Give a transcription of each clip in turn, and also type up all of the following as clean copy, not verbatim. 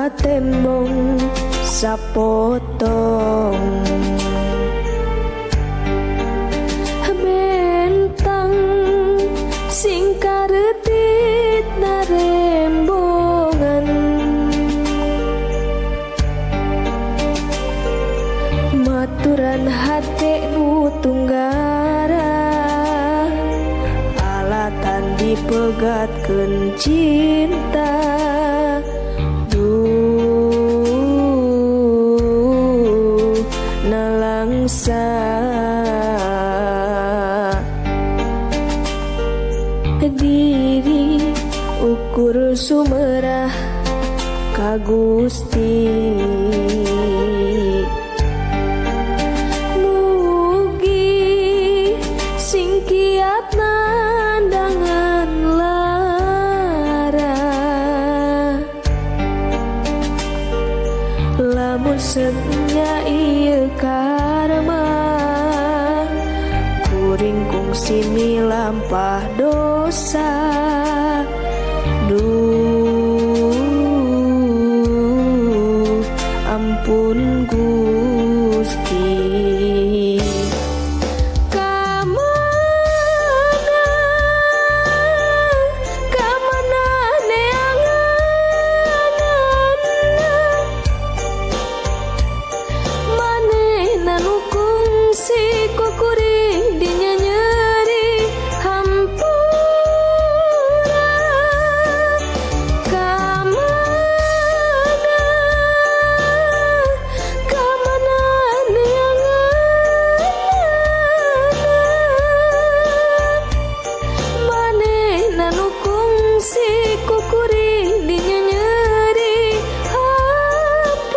Katembong sapotong bentang sing karetit narembongan maturan hate nu tunggara alatan dipegatkeun cinta. Nalangsa diri ukur sumerah ka Gusti mugi sing kiat nandangan lara lamun senya ieu karma kuring kungsi milampah dosa. Duh ampun Gusti. Kamana neanganana manehna nu kungsi ku kuring dinyanyeri hampura. Kamana kamana neanganana manehna nu kungsi ku kuring dinyanyeri hampura.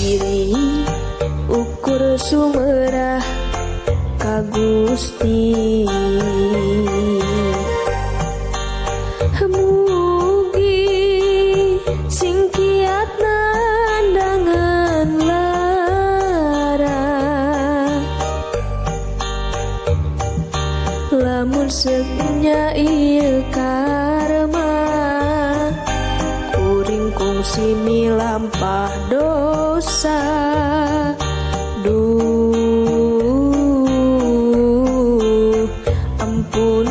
Diri ukur sumerah ka Gusti mugi sing kiat nandangan lara lamun senya ieu karma kuring kungsi milampah dosa. Duh ampun